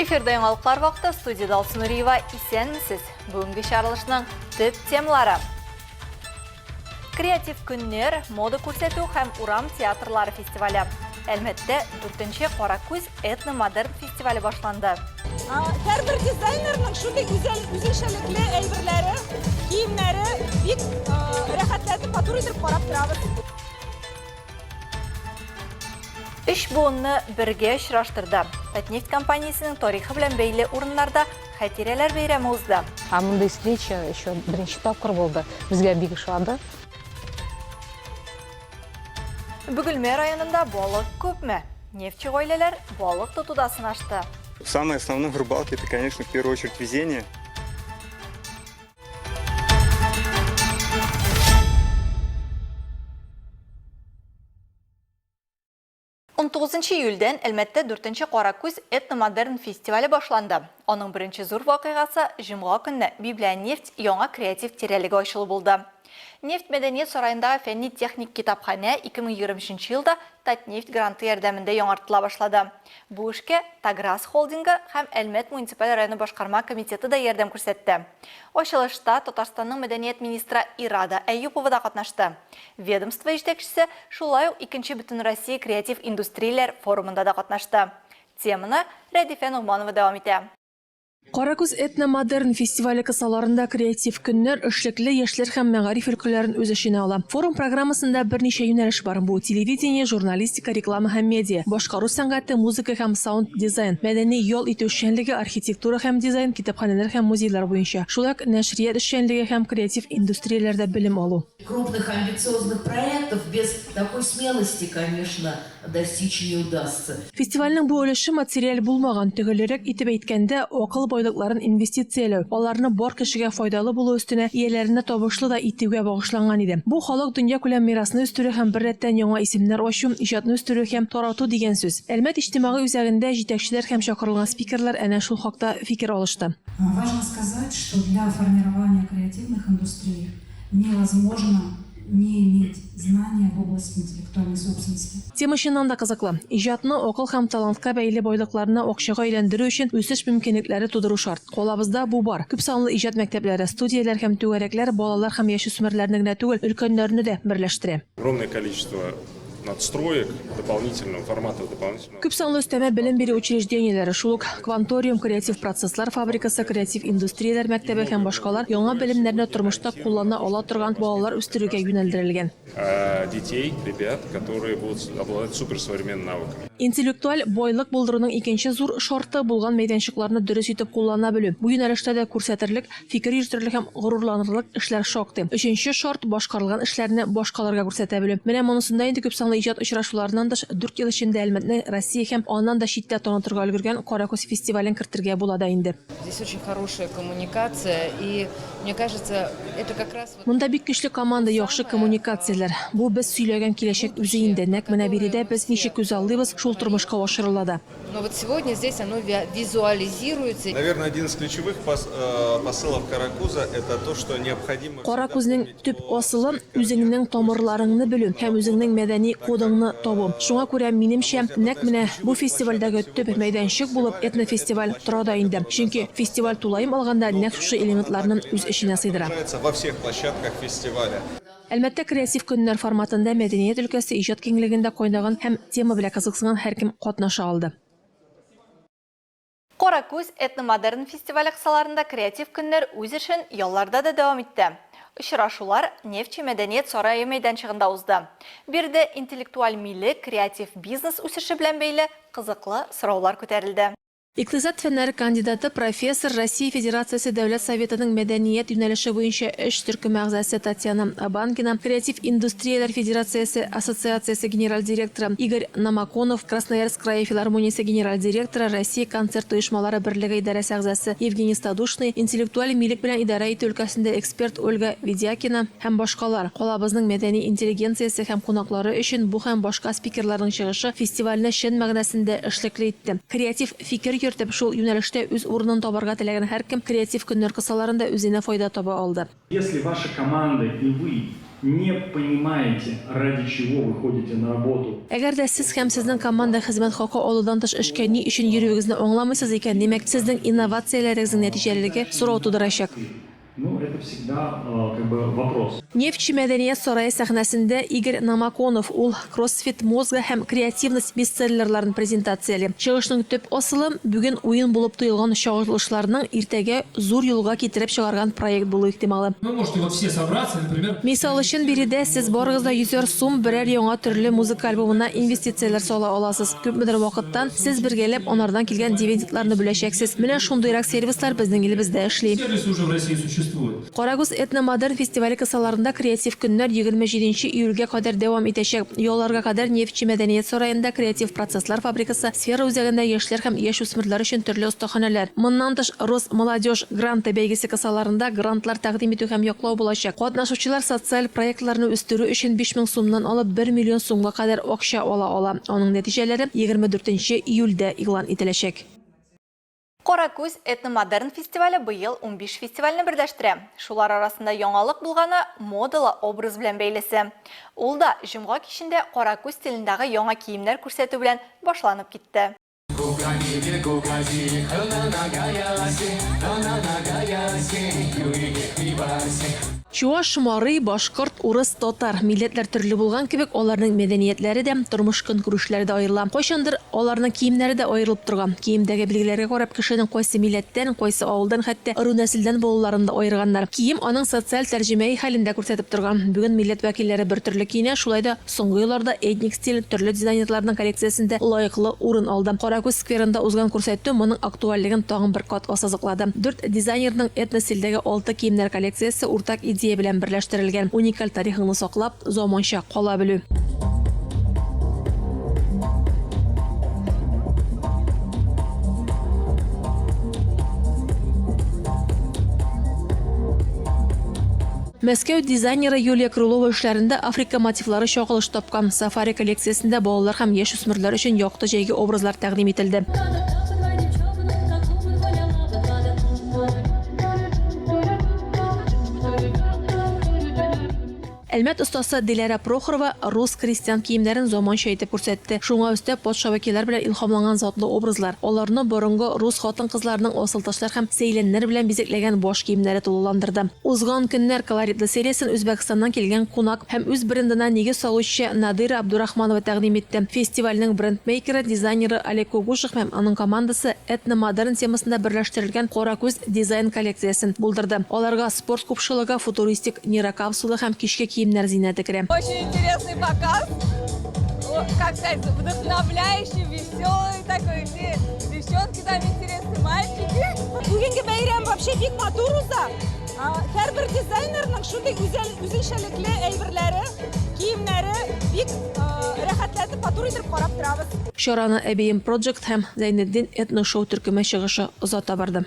Эфирда яңалыклар вакыты студияда Алсу Нуриева. Исәнмесез. Бүгенге чыгарылышның төп темалары. Креатив көннәр, мода күрсәтү һәм урам театрлары фестивале. Әлмәттә дүртенче Каракүз этно-модерн фестивале башланды. Һәрбер дизайнерның шундый гүзәл, үзенчәлекле әйберләре, киемнәре бик рәхәтләнеп, матур итеп карап торабыз. Өч буынны бергә очраштырды. Татнефть компаниясенең тарихы белән бәйле урыннарда хәтирәләр бәйрәме узды. Ә мондый встреча еще беренче тапкыр булды. Безгә бик ошады. Бөгелмә районында балык күпме? Нефтьче гаиләләр балык тотуда сынашты. Самое основное в рыбалке это, конечно, в первую очередь везение. Унтугызынчы июльдән Әлмәттә дүртенче Каракүз этно-модерн фестивале башланды. Аның беренче зур вакыйгасы җомга көнне Библионефть яңа креатив тирәлеге ачылу булды. Нефть мәдәният сараендагы фәнни-техник китапханә 2023 елда Татнефть гранты ярдәмендә яңартыла башлады. Бу эшкә Таграс холдингы һәм Әлмәт муниципаль районы башкарма комитеты да ярдәм күрсәтте. Ачылышта Татарстанның мәдәният министры Ирада Әюпова да катнашты. Ведомство җитәкчесе шулай ук икенче Бөтенроссия креатив индустрияләр форумында да катнашты. Теманы Рәдифә Ногманова дәвам итә. Каракүз этно-модерн фестивале кысаларында креатив көннәр, эшлекле, яшьләр һәм мәгариф өлкәләрен үз эченә ала. Форум программасында берничә юнәлеш бар, бу, телевидение, журналистика, реклама һәм медиа, башкару сәнгате, музыка һәм саунд-дизайн, мәдәни ял итү эшчәнлеге, архитектура һәм дизайн, китапханәләр һәм музейлар буенча, шулай ук нәшрият эшчәнлеге һәм креатив индустрияләрдә белем алу. Крупных амбициозных проектов без такой смелости, конечно, достичь не удастся. Фестивальнең бу өлеше материаль булмаган, төгәлрәк итеп әйткәндә, акыл байлыкларын инвестицияләү, аларны бар кешегә файдалы булу өстенә, ияләренә табышлы да итүгә багышланган иде. Бу халык дөньякүләм мирасны үстерү һәм беррәттән яңа исемнәр ачу, иҗатны үстерү һәм тарату дигән сүз. Әлмәт иҗтимагый үзәгендә җитәкчеләр һәм чакырылган спикерлар әнә шул хакта фикер алышты. Важно сказать, что для формирования креативных индустрий невозможно не иметь знания в области интеллектуальной собственности. Тема чыннан да кызыклы. Иҗатны, акыл һәм талантка бәйле байлыкларны акчага әйләндерү өчен үсеш мөмкинлекләре тудыру шарт. Калабызда бу бар. Күпсанлы иҗат мәктәпләре, студияләр һәм түгәрәкләр балалар һәм яшүсмерләрне генә түгел, өлкәннәрне дә берләштерә. Огромное количество надстроек дополнительного формата дополнительного. Күп санлы өстәмә белем бирү учреждениеләре, шул ук Кванториум креатив процесслар фабрикасы, креатив индустрияләр мәктәбе һәм башкалар яңа белемнәрне тормышта куллана ала торган балалар үстерүгә юнәлдерелгән. Детей, ребят, которые будут обладать суперсовременными навыками. Интеллектуаль байлык булдыруның икенче зур шарты булган мәйданчыкларны дөрес итеп куллана белү. Бу юнәлештә дә күрсәтерлек Фикер йөртерлек һәм горурланырлык эшләр шактый. Өченче шарт, башкарылган эшләрне башкаларга күрсәтә белү. Менә монысында инде күпсанлы иҗат очрашуларыннан тыш, дүрт ел эчендә Әлмәтне Россия һәм аннан да читтә танытырга өлгергән Каракүз фестивален кертергә була да инде. Здесь очень хорошая коммуникация и, мне кажется, это как раз вот. Монда бик көчле команда, яхшы коммуникацияләр. Бу без сөйләгән киләчәк үзе инде. Нәкъ менә биредә без ничек күзаллыйбыз, шул тормышка ашырыла да. Но вот сегодня здесь оно визуализируется. Наверное, один из ключевых посылов Каракуза это то, что необходимо всегда Каракүзнең помнить төп о асылы, своих үзеңнең корнях, тамырларыңны белү һәм үзеңнең мәдәни кодыңны табу. Шуңа күрә, минемчә, нәкъ менә бу фестивальдәге төп мәйданчык булып этнофестиваль тора да инде. Чөнки фестиваль тулаем алганда нәкъ шушы элементларны үз эченә сыйдыра. Во всех площадках фестиваля. Әлмәттә креатив көннәр форматында мәдәният өлкәсе иҗат киңлегендә кайнаган һәм тема белән кызыксынган һәркем катнаша алды. Каракүз этно-модерн фестивале кысаларында креатив көннәр үз эшен ялларда да дәвам итте. Очрашулар Нефтьче мәдәният сарае мәйданчыгында узды. Биредә интеллектуаль милек, креатив бизнес үсеше белән бәйле кызыклы сораулар күтәрелде. Икътисад фәннәре кандидаты, профессор, Россия Федерациясе Дәүләт Советының мәдәният юнәлеше буенча эш төркеме әгъзасы Татьяна Абанкина, Креатив индустрияләр федерациясе ассоциациясе генераль директоры Игорь Намаконов, Красноярск крае филармониясе генераль директоры, Россия концерт оешмалары берлеге идарәсе әгъзасы Евгений Стадушный, интеллектуаль милек белән идарә итү өлкәсендә эксперт Ольга Ведякина һәм башкалар. Калабызның мәдәни интеллигенциясе һәм кунаклары өчен бу һәм башка спикерларның чыгышы фестивальне чын мәгънәсендә эшлекле итте. Креатив фикер йөртеп, шул юнәлештә үз урынын табарга теләгән һәркем креатив көннәр кысаларында үзенә файда таба алды. Если ваша команда и вы. не понимаете, ради чего вы ходите на работу. Әгәр дә сез һәм сезнең команда хезмәт хакы алудан тыш эшкә ни өчен йөрүегезне аңламыйсыз икән, димәк, сезнең инновацияләрегезнең нәтиҗәлелеге сорау тудырачак. Ну, это всегда как бы вопрос. Нефтьче мәдәният сарае сәхнәсендә Игорь Намаконов, ул Кроссфит мозга һәм Креативность бестселлерларын презентацияли. Чыгышның төп асылы, бүген уен булып тоелган чагылышларның иртәгә зур юлга китереп чыгарган проект булу ихтималы. Вы можете вот все собраться, например. Мисал өчен, биредә сез барыгыз да йөзәр сум берәр яңа төрле музыка альбомына инвестицияләр сала аласыз. Күпмедер вакыттан сез бергәләп анардан килгән дивидендларны бүләчәксез. Менә шундыйрак сервислар безнең илебездә эшли. Сервисы уже в России существуют. Карагуз этно-модерн фестивале кысаларында креатив көннәр 27 нче июльгә кадәр дәвам итәчәк. Ялларга кадәр Нефтьче мәдәният сараенда Креатив процесслар фабрикасы, Сфера үзәгендә яшьләр һәм яшүсмерләр өчен төрле остаханәләр. Моннан тыш, Росмолодежь гранты бәйгесе кысаларында грантлар тәкъдим итү һәм яклау булачак. Катнашучылар социаль проектларны үстерү өчен 5000 сумнан алып 1 миллион сумга кадәр акча ала ала. Аның нәтиҗәләре 24 нче июльдә игълан ителәчәк. Каракүз этно-модерн фестивале быел 15 фестивальне берләштерә. Шулар арасында яңалык булганы, модалы образ белән бәйлесе. Ул да җомга кичендә Каракүз стилендагы яңа киемнәр күрсәтү белән башланып китте. Чуаш, мари, башкорт, урыс, татар, милләтләр төрле булган кебек, аларның мәдәниятләре дә, тормыш-көнкүрешләре дә аерыла. Кайчандыр аларның киемнәре дә аерылып торган. Киемдәге билгеләргә карап, кешенең кайсы милләттән, кайсы авылдан, хәтта ыру-нәселдән булуларын да аерганнар. Кием аның социаль тәрҗемәи хәлен дә күрсәтеп торган. Бүген милләт вәкилләре бертөрле киенә, шулай да Соңгы елларда этник стиль төрле дизайнерларның коллекциясендә лаеклы урын алды. Каракүз скверында узган күрсәтү моның актуальлеген тагын бер кат ассызыклады. Дүрт дизайнерның этно-стильдәге алты киемнәр коллекциясе уртак идея белән берләштерелгән, уникаль тарихыңны саклап, заманча кала белү. Мәскәү дизайнеры Юлия Крылова эшләрендә Африка мотивлары чагылыш тапкан. Сафари коллекциясендә балалар һәм яшүсмерләр өчен якты җәйге образлар тәкъдим ителде. Әлмәт остасы Диләрә Прохорова рус крестьян киемнәрен заманча итеп күрсәтте. Шуңа өстәп, патшабикәләр белән илһамланган затлы образлар, аларны борынгы рус хатын-кызларының асылташлар һәм сәйләннәр белән бизәкләгән баш киемнәре тулыландырды. Узган көннәр колоритлы сериясен Үзбәкстаннан килгән кунак һәм үз брендына нигез салучы Надыйра Абдурахманова тәкъдим итте. Фестивальнең брендмейкеры, дизайнеры Олег Кугушев һәм аның командасы этно-модерн темасында берләштерелгән Каракүз дизайн коллекциясен булдырды. Аларга спорт купшылыгы, футуристик нейрокапсула һәм кичке киемнәр зиннәте керә. Очень интересный показ, как сказать, вдохновляющий, веселый такой, все девчонки там интересные, мальчики. Бүгенге бәйрәм вообще бик матур уза. Һәрбер дизайнерның шундый үзенчәлекле әйберләре, киемнәре бик рәхәтләнеп, матур итеп карап торабыз. Чараны Әбием Project һәм Зәйнетдин этно-шоу төркеме чыгышы озата барды.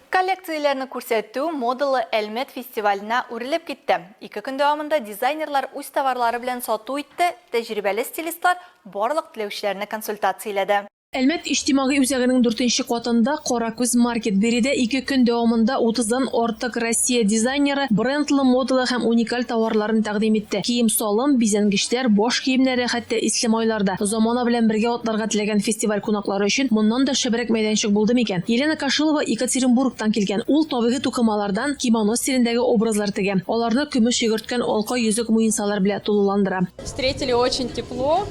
Коллекцияләрне күрсәтү модалы Әлмәт фестиваленә үрелеп китте. Ике көн дәвамында дизайнерлар үз товарлары белән сату итте, тәҗрибәле стилистлар барлык теләүчеләрне консультацияләде. Әлмәт иҗтимагый үзәгенең дүртенче катында Каракүз маркет. Биредә ике көн дәвамында утыздан артык Россия дизайнеры брендлы, модалы һәм уникаль товарларын тәкъдим итте. Кием-салым, бизәнгечләр, баш киемнәре, хәтта ислемайлар да. Замана белән бергә атларга теләгән фестиваль кунаклары өчен моннан да шәбрәк мәйданчык булды микән? Елена Кашилова Екатеринбургтан килгән. Ул табигый тукымалардан кимоно стилендәге образлар тегә. Аларны көмеш йөгерткән алка-йөзек муенсалар белән тулыландыра. Встретили очень тепло,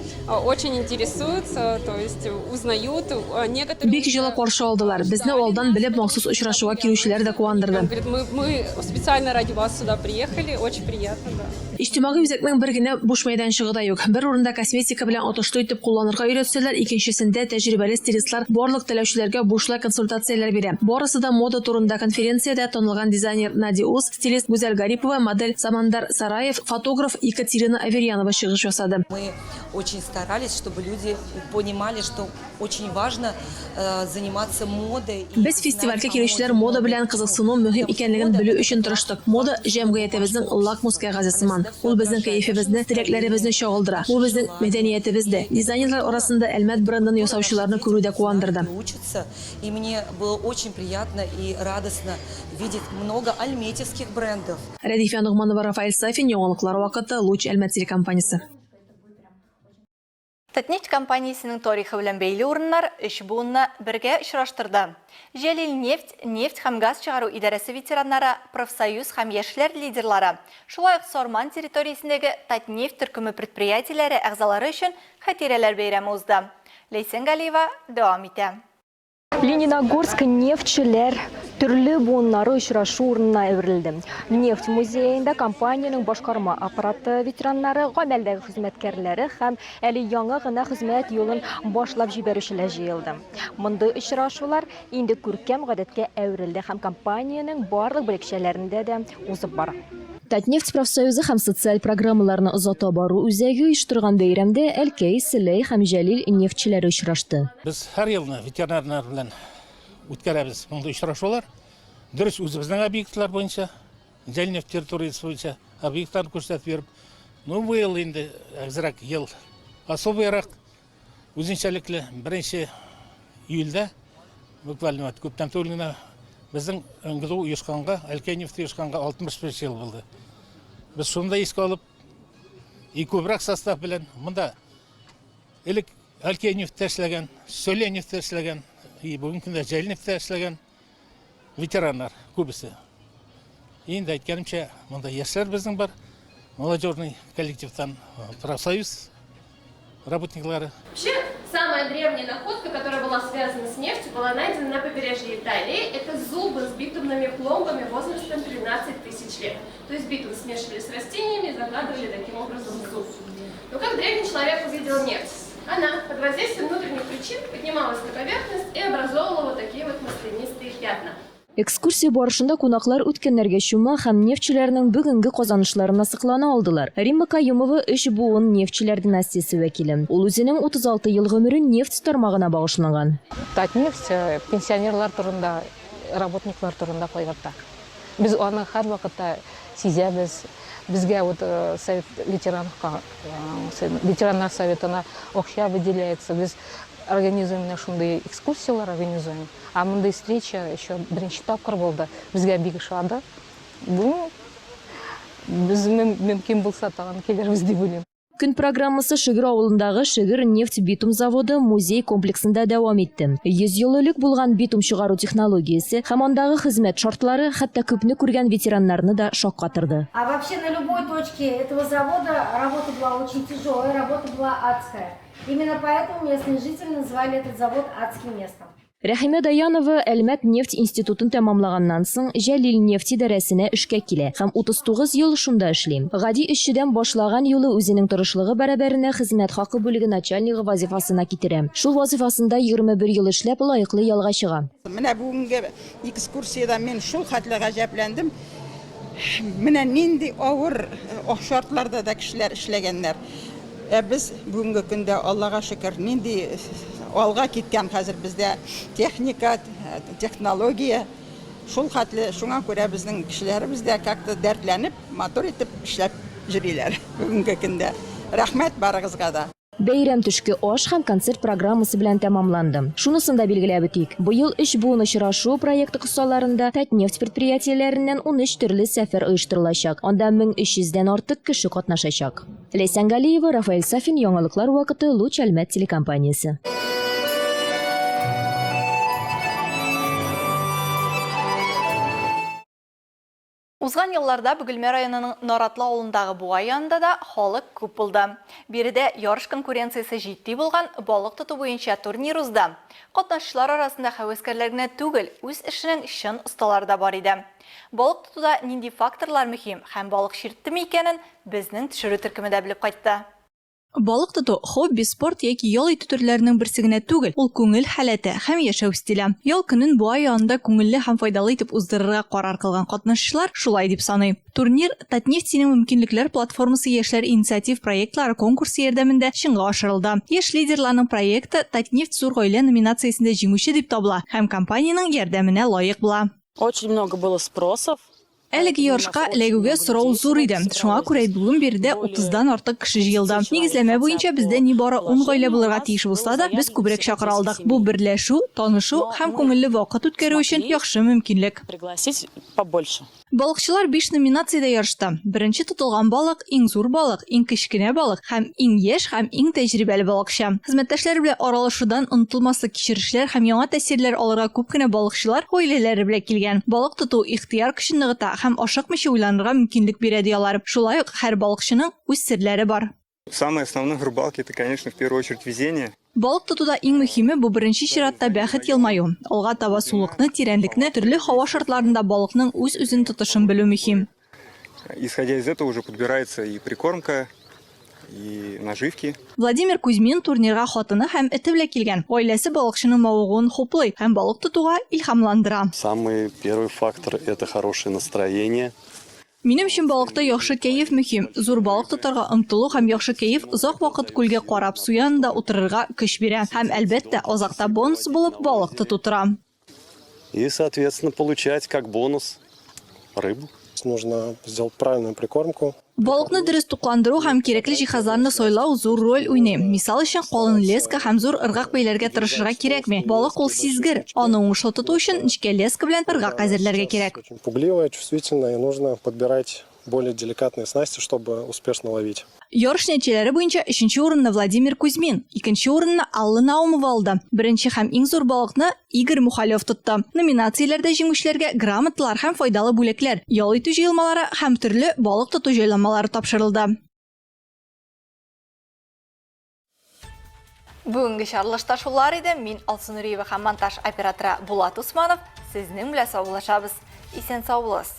очень интересуются, то есть узнают. Некоторые Бик җылы каршы алдылар. Безне алдан белеп махсус очрашуга килүчеләр дә куандырды. Говорит, мы, мы специально ради вас сюда приехали, очень приятно, да. Иҗтимагый үзәкнең бер генә буш мәйданчыгы да юк. Бер урында косметика белән отышлы итеп кулланырга өйрәтсәләр, икенчесендә тәҗрибәле стилистлар барлык теләүчеләргә бушлай консультацияләр бирә. Барысы да мода турында конференциядә танылган дизайнер Нади Уз, Стилист Гүзәл Гарипова, модель Самандар Сараев, фотограф Екатерина Аверьянова чыгыш ясады. Мы Очень старались, чтобы люди понимали, что очень важно э, заниматься модой. Без фестивальгә килүчеләр мода белән кызыксыну мөһим икәнлеген белү өчен тырыштык. Мода, җәмгыятебезнең лакмус кәгазе сыман. Ул безнең кәефебезне, теләкләребезне чагылдыра. Бу безнең мәдәниятебез дә. Дизайнерлар арасында Әлмәт брендын ясаучыларны күрү дә куандырды. Учатся, и мне было очень приятно и радостно видеть много альметьевских брендов. Рәдифә Ногманова, Рафаэль Сафин, Яңалыклар вакыты, Луч Әлмәт телекомпаниясе. Татнефть компаниясенең тарихы белән бәйле урыннар өч буынны бергә очраштырды. Җәлилнефть, нефть һәм газ чыгару идарәсе ветераннары, профсоюз һәм яшьләр лидерлары, шулай ук Сарман территориясендәге Татнефть төркеме предприятиеләре әгъзалары өчен Хатирәләр бәйрәме узды. Ләйсән Галиева дәвам итә. Лениногорск нефтьчеләр төрле буыннары очрашу урынына әверелде. Нефть музеенда компаниянең башкарма аппараты ветераннары, гамәлдәге хезмәткәрләре һәм әле яңа гына хезмәт юлын башлап җибәрүчеләр җыелды. Мондый очрашулар инде күркәм гадәткә әверелде һәм компаниянең барлык бүлекчәләрендә дә узып бара. Татнефть профсоюзы һәм социаль программаларны озата бару үзәге оештырган бәйрәмдә Әлкәй, Сөләй һәм Җәлил нефтьчеләре очрашты. Без һәр елны ветеринарлар белән үткәрәбез мондый очрашулар. Дөрес, үзебезнең объектлар буенча, Җәлнефть территориясе буенча объектларны күрсәтеп йөреп, ну, быел инде әзрәк ел особыйрак, Үзенчәлекле, беренче июльдә, буквально вот күптән түгел генә, безнең НГДУ оешканга, Әлкәй нефте оешканга 65 ел булды. Без шуны да искә алып, и күбрәк состав белән монда элек Әлкәй нефтьтә эшләгән, Сөлә нефтьтә эшләгән, и бүгенге көндә Җәл нефтьтә эшләгән ветераннар күбесе. Инде әйткәнемчә, монда яшьләр безнең бар, молодежный коллективтан профсоюз работниклары. Вообще, самая древняя находка, которая была связана с нефтью, была найдена на побережье Италии. Это зубы с битумными пломбами возрастом 13 тысяч лет. То есть битум смешивали с растениями и закладывали таким образом зуб. Но как древний человек увидел нефть? Она под воздействием внутренних причин поднималась на поверхность и образовывала вот такие вот маслянистые пятна. Экскурсия барышында кунаклар үткәннәргә чума һәм нефтьчеләрнең бүгенге казанышларына соклана алдылар. Римма Каюмова өч буын нефтьчеләр династиясе вәкиле. Ул үзенең 36 ел гомерен нефть тармагына багышланган. Татнефть пенсионерлар турында, работниклар турында кайгырта. Без аны һәрвакытта сизәбез. Безгә вот совет ветеранка, ветераннар советына акча выделяется. Без организуем менә шундый экскурсияләр организуем. Ә мондый встреча еще беренче тапкыр булды. Безгә бик ошады. Бу без мөмкин булса тагын килербез дип уйлыйм. Көн программасы Шөгер авылындагы Шөгер нефть-битум заводы музей комплексында дәвам итте. 100 ел элек булган битум чыгару технологиясе һәм андагы хезмәт шартлары хәтта күпне күргән ветераннарны да шаккатырды. А вообще на любой точке этого завода работа была очень тяжелая, работа была адская. Именно поэтому местные жители называли этот завод адским местом. Рәхимә Даянова Әлмәт нефть институтын тәмамлаганнан соң, Җәлил нефть идарәсенә эшкә килә һәм 39 ел шунда эшли. Гади эшчедән башлаган юлы үзенең тырышлыгы бәрабәренә хезмәт хакы бүлеге начальнигы вазифасына китерә. Шул вазифасында 21 ел эшләп, лаеклы ялга чыга. Менә бүгенге экскурсиядә мин шул хәтле гаҗәпләндем. Менә нинди авыр шартларда да кешеләр эшләгәннәр. Ә без бүгенге көндә, Аллага шөкер, нинди алга киткән хәзер бездә техника, технология. Шул хәтле, шуңа күрә безнең кешеләребез дә как-то дәртләнеп, матур итеп эшләп йөриләр бүгенге көндә. Рәхмәт барыгызга да. Бәйрәм төшке аш һәм концерт программасы белән тәмамланды. Шунысын да билгеләп үтик, быел Өч буын очрашуы проекты кысаларында Татнефть предприятиеләреннән 13 төрле сәфәр оештырылачак, анда 1300 дән артык кеше катнашачак. Ләйсән Галиева, Рафаэль Сафин, Яңалыклар вакыты, Луч Әлмәт телекомпаниясе. Узган елларда Бөгелмә районының Наратлы авылындагы буа янында да халык күп булды. Биредә ярыш конкуренциясе җитди булган балык тоту буенча турнир узды. Катнашучылар арасында һәвәскәрләр генә түгел, үз эшенең чын осталары да бар иде. Балык тотуда нинди факторлар мөһим һәм балык чирттеме икәнен безнең төшерү төркеме дә белеп кайтты. Балык тоту, хобби, спорт яки ял итү төрләренең берсе генә түгел, ул күңел халәте һәм яшәү стиле. Ял көнен буа янында күңелле һәм файдалы итеп уздырырга карар кылган катнашучылар шулай дип саный. Турнир Татнефть синең мөмкинлекләр платформасы яшьләр инициатив проектлары конкурсы ярдәмендә чынга ашырылды. Яшь лидерларның проекты Татнефть зур гаилә номинациясендә җиңүче дип табыла һәм компаниянең ярдәменә лаек була. Очень много было спросов. Әлеге ярышка эләгүгә сорау зур иде, шуңа күрә бүген биредә утыздан артык кеше җыелды. Нигезләмә буенча бездә нибары ун гаилә булырга тиеш булса да, без күбрәк чакыра алдык. Бу берләшү, танышу һәм күңелле вакыт үткәрү өчен яхшы мөмкинлек. Пригласить побольше. Балыкчылар биш номинациядә ярышты, беренче тотылган балык, иң зур балык, иң кечкенә балык һәм иң яшь һәм иң тәҗрибәле балыкчы. Хезмәттәшләре белән аралашудан онытылмаслык кичерешләр һәм яңа тәэсирләр алырга күп кенә балыкчылар гаиләләре белән килгән. Балык тоту ихтыяр көчен ныгыта һәм ашыкмыйча уйланырга мөмкинлек бирә, ди алар. Шулай ук һәр балыкчының үз серләре бар. Самое основное в рыбалке это, конечно, в первую очередь везение. Балык тотуда иң мөһиме, бу беренче чиратта бәхет елмаю. Алга таба сулыкны, тирәнлекне, төрле һава шартларында балыкның үз-үзен тотышын белү мөһим. Исходя из этого уже подбирается и прикормка, и наживки. Владимир Кузьмин турнирга хатыны һәм эте белән килгән. Гаиләсе балыкчының мавыгуын хуплый һәм балык тотуга илһамландыра. Самый первый фактор – это хорошее настроение. Минем өчен балыкта яхшы кәеф мөһим. Зур балык тотарга омтылу һәм яхшы кәеф озак вакыт күлгә карап, су янында утырырга көч бирә. Һәм, әлбәттә, азакта бонус булып балык тоту тора. И, соответственно, получать как бонус рыбу. Нужно сделать правильную прикормку. Балыкны дөрес тукландыру һәм кирәкле җиһазларны сайлау зур роль уйный. Мисал өчен, калын леска һәм зур ыргак бәйләргә тырышырга кирәкми. Балык ул сизгер. Аны уңышлы тоту өчен нечкә леска белән ыргак әзерләргә кирәк. Очень пугливая, чувствительная, и нужно подбирать более деликатные снасти, чтобы успешно ловить. Ярыш нәтиҗәләре буенча өченче урынны Владимир Кузьмин, икенче урынны Алла Наумова алды. Беренче һәм иң зур балыкны Игорь Мухалев тотты. Номинацияләрдә җиңүчеләргә грамоталар һәм файдалы бүләкләр, ял итү җыелмалары һәм төрле балык тоту җайланмалары тапшырылды. Бүгенге чарлышта шулар иде. Мин Алсу Нуриева һәм монтаж операторы Булат Усманов сезнең белән саубуллашабыз. Исән сау булыгыз.